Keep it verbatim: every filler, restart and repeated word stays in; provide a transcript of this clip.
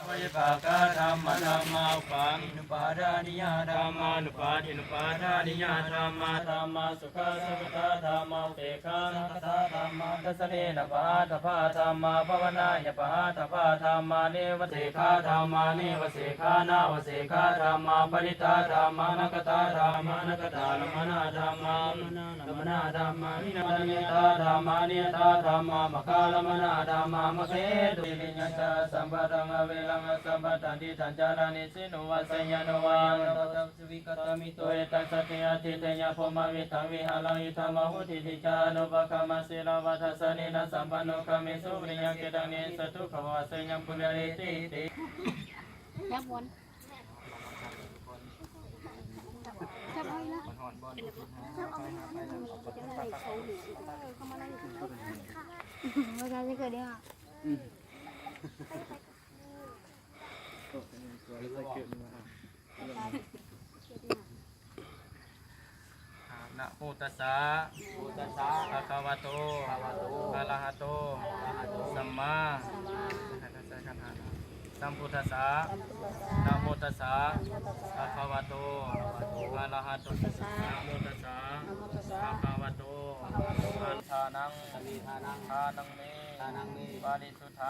vipākā dhammā, dhammā upādinnupādāniyā dhammā, anupādinnupādāniyā dhammā, dhammā sukhadukkhatā dhammā, upekkhāsahagatā dhammā, dassanena pahātabbā dhammā, bhāvanāya pahātabbā dhammā, nevasekkhā dhammā, nevasekkhā nāvasekkhā dhammā, parittā dhammā, anakkhatā dhammā, anakkhattarammaṇā dhammā, anattarammana dhammā, hīnavādaniyamitā dhammā, aniyatā dhammā, maggārammaṇā dhammā, maggahetupadesamitā. Sambādhaṃ averaṃ asapattaṃ, tiṭṭhaṃ caraṃ nisinno vā, sayāno vā yāvatassa vigatamiddho, etaṃ satiṃ adhiṭṭheyya, brahmametaṃ vihāraṃ idhamāhu. Diṭṭhiñca anupagamma sīlavā dassanena sampanno, kāmesu vineyya gedhaṃ, na hi jātu gabbhaseyyaṃ punaretīti. จับบน จับเอาอีกแล้ว จับเอาอีกแล้ว เวลาจะเกิดเนี่ย Namo tassa bhagavato arahato sammāsambuddhassa. Namo tassa bhagavato arahato, namo tassa bhagavato. Dānaṃ, dānaṃ me, parisuddhaṃ